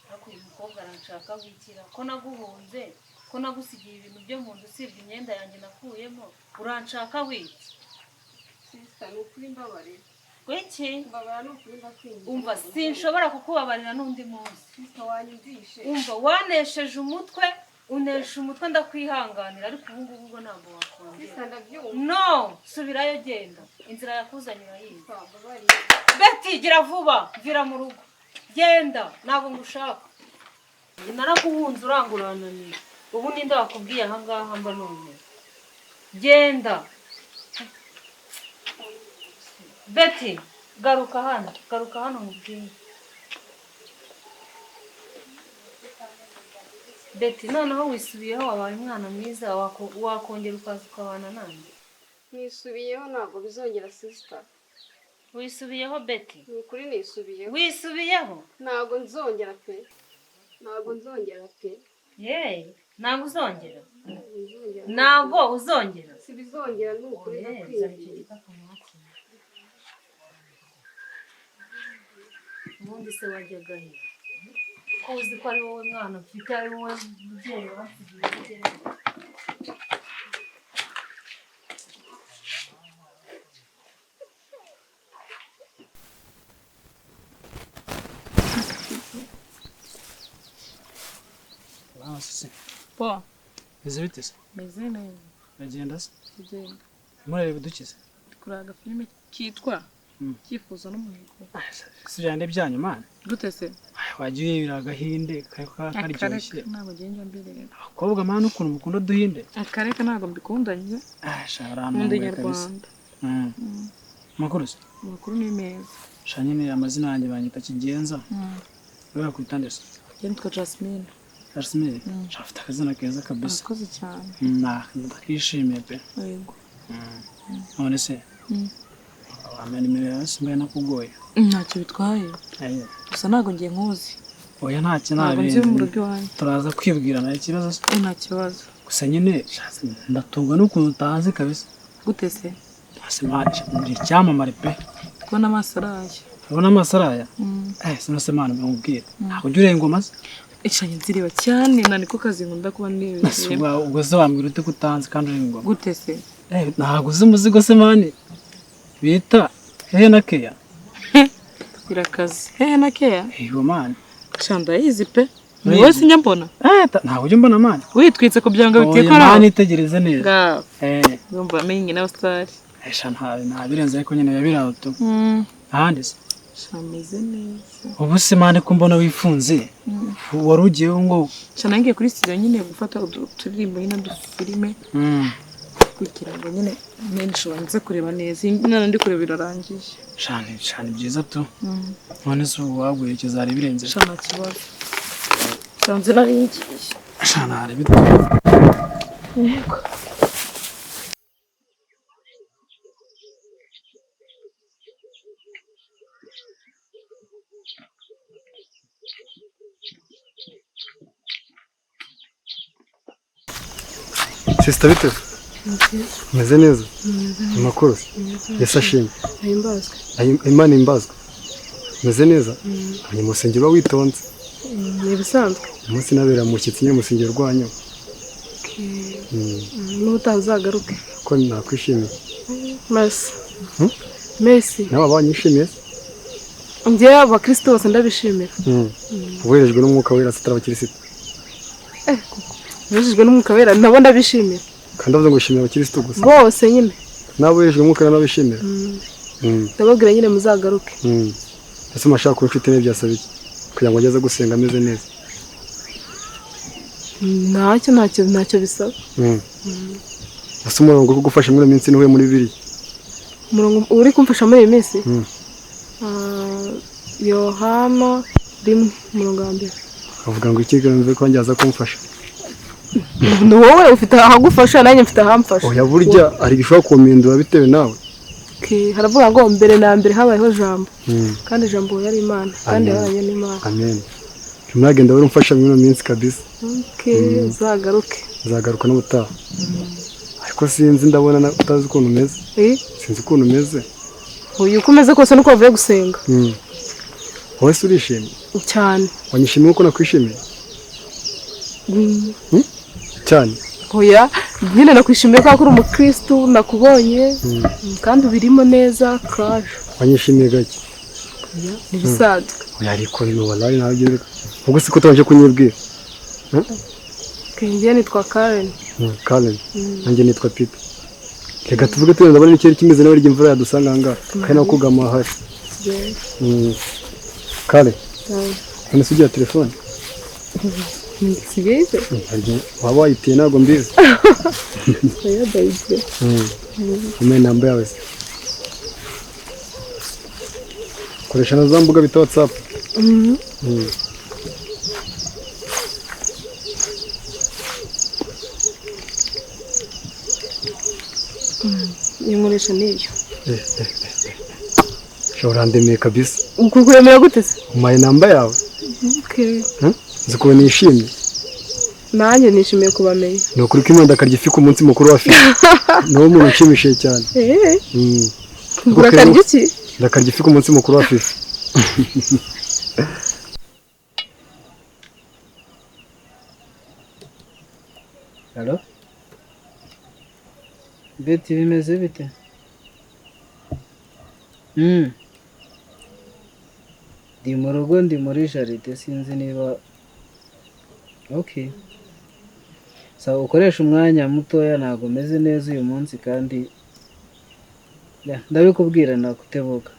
Ariko uyu mukobwa aranshaka wikira ko naguhunze, ko nagusigiye ibintu byo mu nzu usibye imyenda yanjye nakuyemo, uranshaka wiki? Sister, ni ukuri mbabarira. Wiki? Mbabarira, ni ukuri, ndakwinginze. Umva, sinshobora kukubabarira n'undi munsi. Sister, wanyumvishe? Umva, wanesheje umutwe, unesha umutwe ndakwihanganira, ariko ubu ngubu ubwo ntabwo wakongera. Sister, ndabyumva. No, subirayo, genda, inzira yakuzanye urayizi. Sister, mbabarira. Beti, gira vuba, mvira mu rugo, genda, ntabwo ngushaka. Naraguhunze uranga urananira, ubu ninde wakubwiye ahangaha mba? None genda. Beti, garuka hano, garuka hano mubwire. Beti, noneho wisubiyeho, wabaye umwana mwiza, wakongera ukaza ukabana nanjye. Nisubiyeho, ntabwo bizongera, sister. Wisubiyeho, Beti? Ni ukuri nisubiyeho. Wisubiyeho? Ntabwo nzongera pe, ntabwo nzongera pe. Yeee, ntabwo uzongera? Ntabwo nzongera. Ntabwo uzongera? Si bizongera, ni ukuri. Oye, zana icyo Ndakwinginze. gikapu mwakire. Ubundi se wajyaga he? Ko uzi ko ari wowe mwana mfite, ari wowe mubyeyi wansigiye ugera. Urabona se? Po. Meze bite se? Meze neza. Uragenda se? Tugenda. Murareba udukize? Kureba agafilime kitwa Icyifuzo n'Umuhigo. Si byande byanyu, man? Gute se? Wagiye urebera agahinde kaba karyoshye. Akareka, ntabwo ngenda mbireba. Abakobwa, man, ukuntu mukunda uduhinde. Akareka, ntabwo mbikunda njye. Ah, sha, Nkunda urantunguye kabisa. inyarwanda. Amakuru se? Amakuru ni meza. Sha, nyine amazina yanjye banyita Kigenza. Wowe bakwita nde se? Njye nitwa Jasmine. Jasmine? Sha, afite akazina keza kabisa. Urakoze cyane. Ndakishimiye pe. Yego. None se wamenya nimero yawe simbaye nakugoye? Ntacyo bitwaye. Aye. Gusa ntabwo ngiye nkuzi. Oya, ntacyo. Ntabwo nzi mu Ntabindi. rugo iwanyu. Turaza kwibwirana, ikibazo se? Nta kibazo. Gusa nyine, sha, ndatungwa n'ukuntu utazi kabisa. Gute se? Hasi man, uri icyamamare pe. Kubona amaso araye. Urabona amaso araya? Eh, sinose man, nkubwire, ntabwo ujya urenga maze. Icanye nzireba cyane, na niko kazi nkunda kuba nibereyemo. Ubwo se wambwira ute ko utanzi kandi uri ingoma? Gute se? Eh, ntabwo uzi umuzigo se, man, bita Hehe na Keya? Birakaze. Hehe na Keya? Yego, man. Sha, ndayizi pe. Ni Urayizi? wowe sinjya mbona. Eh, ntabwo ujya umbona, man? Witwitse ku byanga Oya, bitikora. man, itegereze neza. Ngaho. Eh. Ndumva amenye n'abasitari. Eh, sha, nta birenze, ariko nyine biba biri aho tu. Ahandi se? Sha, meze neza. Ubu se, man, ko mbona wifunze, wari ugiyeho ngo? Sha, nangiye kuri studio nyine gufata uturirimbo nyine, udufilime kugira ngo nyine nshobora nze kureba neza. Iyi none ndi kureba irarangiye. Sha, ni byiza tu. None se ubu waguherekeza hari birenze? Sha, nta kibazo. Nsanze nari ngiye. Sha, ntari bito. Yego. Sister, bite? Meze neza. Amakuru se? Yesu ashimwe. Ahimbazwe. Imana imbazwe. Meze neza. Hanyuma mu rusengero uba witonze. Ni ibisanzwe. Uyu munsi nabera umushyitsi nyine mu rusengero rwanyu. N'ubutaha uzagaruke. Ko nakwishimiye. Merci. Hmm? Merci. Nawe wanyishimiye se? Njyewe abakristo bose ndabishimira. Uboherejwe n'Umwuka Wera se, atari abakirisitu? Bujijwe n'Umwuka Wera nabo ndabishimira. Kandi avuze ngo wishimira abakirisitu gusa. Bose nyine. N'aboherejwe n'Umwuka Wera n'abishimira. Ndababwira nyine muzagaruke. Ese mashaka kuba inshuti ne byasaba iki? Kugira ngo ageze gusenga ameze neza. Ntacyo bisaba. Ese umurongo wo gufasha muri iyo minsi ni uwuhe muri Bibiliya? Umurongo uri kumfasha muri iyi minsi? Mm. Ah, Yohana 1, umurongo wa mbere. Avuga ngo iki mve ko njyaza kumfasha? Ni wowe ufite ahagufasha, nanjye mfite ahamfasha. Oya, burya hari igishobora kumpindura bitewe nawe. Okay, haravuga ngo mbere na mbere habayeho Jambo. Kandi Jambo yari Imana, kandi Amen. yahoranye n'Imana. Amen. Mwagenda wari umfasha muri ino minsi kabisa. Okay, uzagaruke. Nzagaruka n'ubutaha. Ariko sinzi, ndabona utazi ukuntu umeze. Eh? Sinzi ukuntu umeze. Uyu uko umeze kose nuko wavuye gusenga. Wowe se urishimye? Cyane. Wanyishimiye uko nakwishimiye? Cyane. Oya, nyine nakwishimiye ko uri umukristo nakubonye kandi ubirimo neza crash. Wanyishimiye gake. Oya, nibisanzwe. Oya ariko ni wallahi ntabyo. Ubwo siko utabanje kunyibwira. Njye nitwa Karen. Karen. Nanjye nitwa Pipi. Reka tuvuge tugenda ndabona ikirere kimeze nawe imvura yadusanga aha ngaha. Kandi naho kugama ahari. Karen. None se ugira telefone? Nsigaye. Waba wayitiye ntabwo mbizi. Oya ndayigira. Umenye namba yawe se. Koresha na za mbuga bita WhatsApp. Inkoresha niyo. Ushobora ndemeye kabisa. Kukuremera gute se? Umpaye namba yawe. Okay. Nzi ukuntu nishimye. Nanjye nishimiye kubamenya. Ni ukuri ko Imana ndakarya ifi ku munsi mukuru wa FIFA. Niwo muntu unshimishije cyane. Urakarya iki? Ndakarya ifi ku munsi mukuru wa FIFA. Halo? Beti bimeze bite? Ndi mu rugo, ndi muri jaride, sinzi niba okay. Sawa, ukoresha umwanya mutoya, ntabwo meze neza uyu munsi kandi ndabikubwira nakutebuka.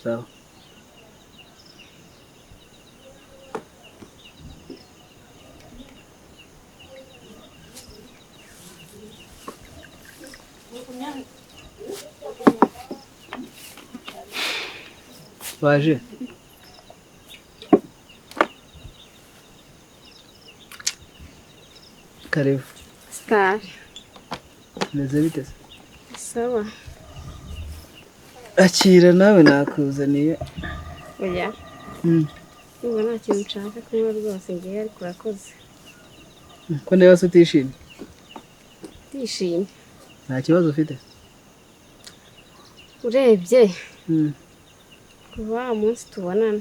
Sawa. Baje. Karibu. Star. Meze bite se? Sawa. Akira nawe nakuzaniye. Oya. Ubu nta kintu nshaka kunywa rwose ngiye ariko urakoze. Ko ndeba se utishimye? Ndishimye. Nta kibazo ufite? Urebye. Kuva wa munsi tubonana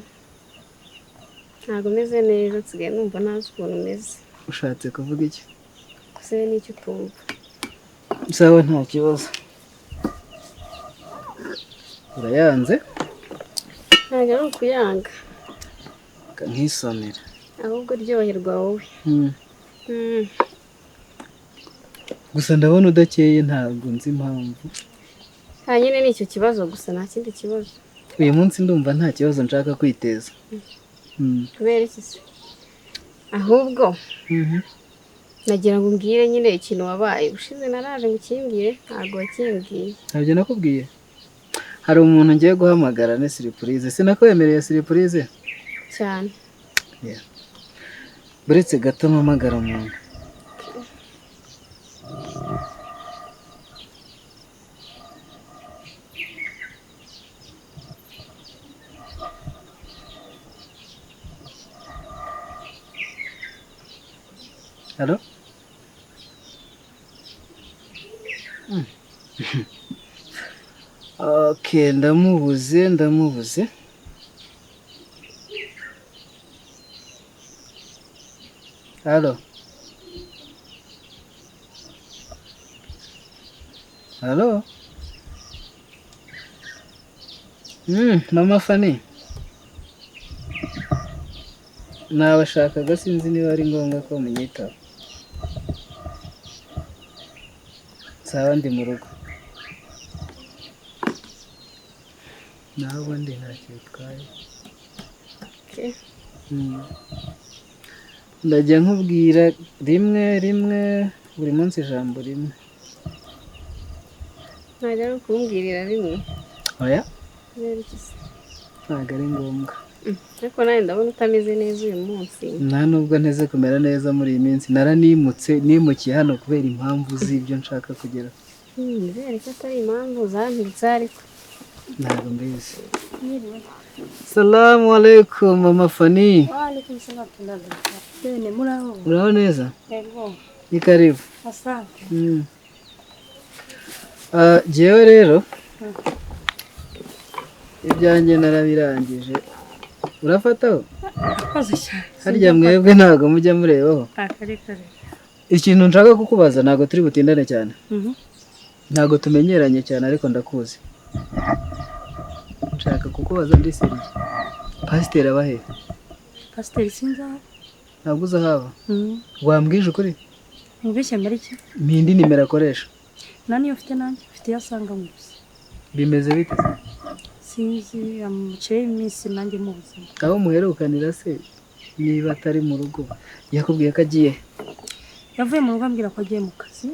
ntabwo meze neza, nsigaye numva ntazi ukuntu meze. Ushatse kuvuga iki? Gusa n'icyo utumva. Sawa nta kibazo. Urayanze? Ntabwo ari ukuyanga. Nkisomera. Ahubwo ryoherwa wowe. Gusa ndabona udakeye ntabwo nzi impamvu. Nta nyine ni icyo kibazo gusa nta kindi kibazo. Uyu munsi ndumva nta kibazo nshaka kwiteza. Kubera iki se? Ahubwo nagira ngo umbwire nyine ikintu wabaye ushize naraje ngo ukimbwire ntabwo wakimbwiye. Ntabyo nakubwiye. Hari umuntu ngiye guhamagara ni surprise. Sinakwemereye surprise? Cyane. Buretse gato mpamagara umuntu. Halo? Okay, ndamubuze. Halo? Halo? Mama Fani. Nabashakaga sinzi niba ari ngombwa ko munyitaho. Sawa ndi mu rugo. Naho ubundi ntacyo bitwaye. Ndajya nkubwira rimwe rimwe buri munsi ijambo rimwe. Ntabwo ari ukumbwirira rimwe. Oya? Ntabwo ari ngombwa. Ariko nawe ndabona utameze neza uyu munsi. Nta nubwo nteze kumera neza muri iyi minsi. Naranimutse, nimukiye hano kubera impamvu z'ibyo nshaka kugeraho. Nizere ko atari impamvu zanturutse ariko. Ntabwo mbizi. Salamu alaikum Mama Fani. Wa alaikum salam. Bene muraho. Muraho neza? Yego. Ni karibu. Asante. Jewe rero Ibyanjye narabirangije. Urafataho? Urakoze cyane. Harya mwebwe ntabwo mujya murebaho. Kare kare. Ikintu nshaka kukubaza, ntabwo turi butindane cyane. Ntabwo tumenyeranye cyane ariko ndakuzi. Nshaka kukubaza ndi sérieux. Pasiteri aba he? Pasiteri sinzi aho. Ntabwo uzi aho aba? Wambwije ukuri? Mubeshya mbere iki? Ni indi nimero akoresha. Nta niyo mfite nanjye, mfite iyo asanga mu gusa. Bimeze bite? Sinzi, amuciye iminsi nanjye mu buzima. Aho muherukanira se niba atari mu rugo yakubwiye ko agiye? Yavuye mu rugo ambwira ko agiye mu kazi.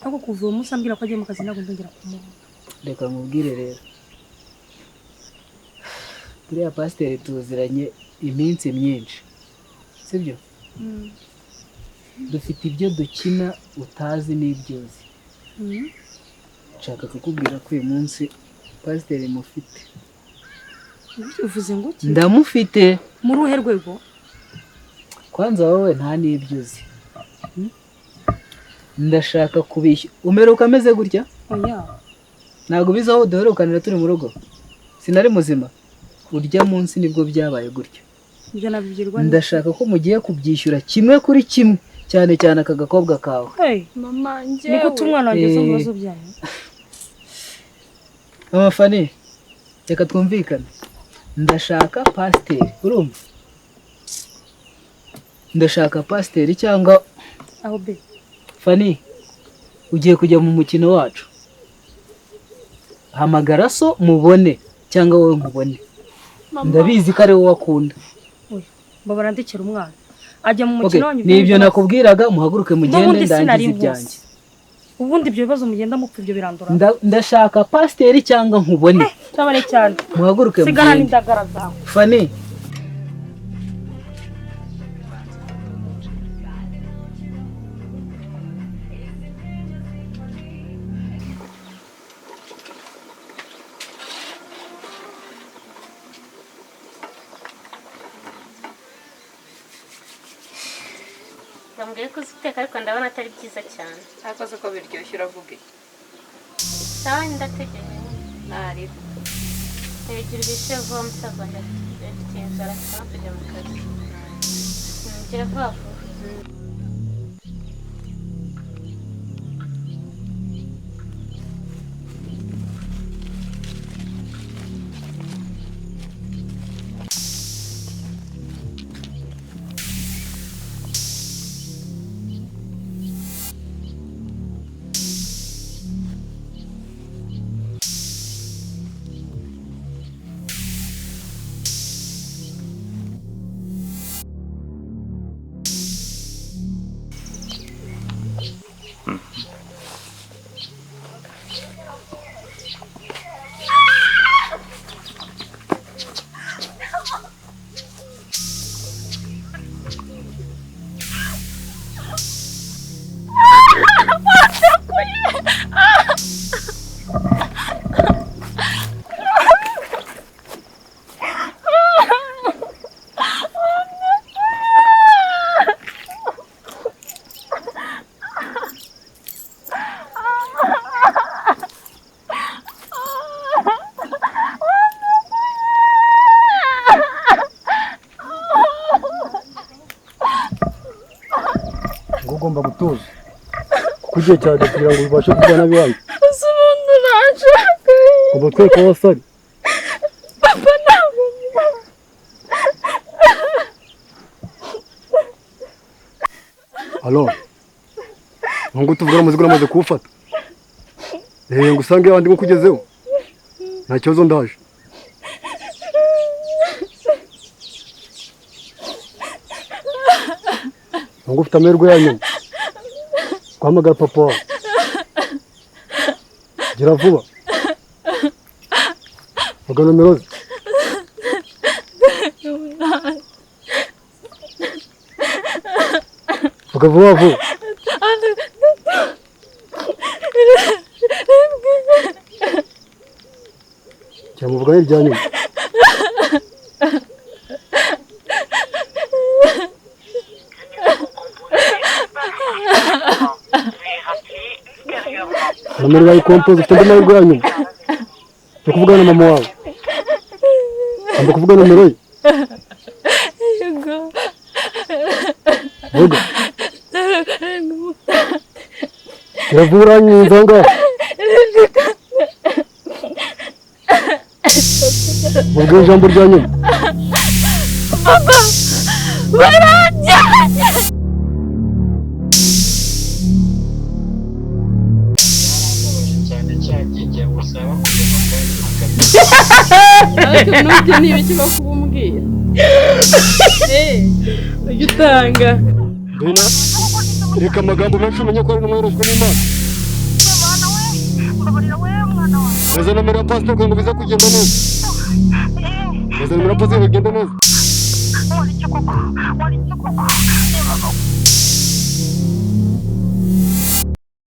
Ariko kuva uwo munsi ambwira ko agiye mu kazi ntabwo ndongera kumubona. Reka nkubwire rero. Uriya pasiteri tuziranye iminsi myinshi. Sibyo? Dufite ibyo dukina utazi n'ibyo uzi. Nshaka kukubwira ko uyu munsi pasiteri mufite. Uvuze ngo iki? Ndamufite. Muri uruhe rwego? Kwanza wowe nta n'ibyo uzi. Ndashaka kubishyura. Umeruka ameze gutya? Oya. Ntabwo ubizi aho duherukanira turi mu rugo. Sinari muzima. Urya munsi nibwo byabaye gutya. Ibyo nabibwirwa n'iki? Ndashaka ko mugiye kubyishyura kimwe kuri kimwe, cyane cyane aka gakobwa kawe. Hey, mama njyewe. Niko umwana wanjye uzi ibibazo byanyu. Mama Fani, reka twumvikane. Ndashaka pasiteri, urumva? Ndashaka pasiteri cyangwa aho be. Fani, ugiye kujya mu mukino wacu. Hamagara so mubone cyangwa wowe nkubone. Ndabizi ko ari wowe akunda. Oya, mbabara ndekera umwana. Ajya mu mukino wanyu. Nibyo nakubwiraga, muhaguruke mugende ndangize ibyanjye. Ubundi ibyo bibazo mugenda mupfa ibyo birandura. Ndashaka pasiteri cyangwa nkubone. Tabare cyane. Muhaguruke mugende. Sigara n'indagara zawe. Fani. Bambwiye ko uzi guteka ariko ndabona atari byiza cyane. Ariko se ko biryoshye uravuga iki? Sawa, ndategereje. Ntariho. Gira ubishe vuba musaza wanjye afite inzara afite no kujya mu kazi. Gira vuba vuba. Ugomba gutuza kuko igihe cyageze kugira ngo ubashe kuvugana n'iwanyu. Ese ubundi uranshaka? Ugomba kutwereka aho wasari. Papa ntabwo. Alo, nubwo tuvugana umuzigo uramaze kuwufata. Ngo usange abandi nkuko ugezeho. Nta kibazo ndaje. Nubwo ufite amahirwe ya nyuma guhamagara papa wawe. Gira vuba. Vuga nomero ze. Vuga vuba vuba. Cyamuvuga irya nyuma. Nomero bayikompoze ufite andi mahirwe ya nyuma yo kuvugana na mama wawe. Ugomba kuvuga nomero ye. Yego. Vuga. Iravuga uranyumva aho ngaho. Mubwire ijambo rya nyuma. Papa, barajyanye. Ariko nubyo ni ibiki kubumbwira? Ujya utanga. Dina, reka amagambo menshi umenye ko ari umwerejwe n'Imana. Meza nomero ya pasiteri kugira ngo bize kugenda neza. Meza nomero ya pasiteri bigenda neza.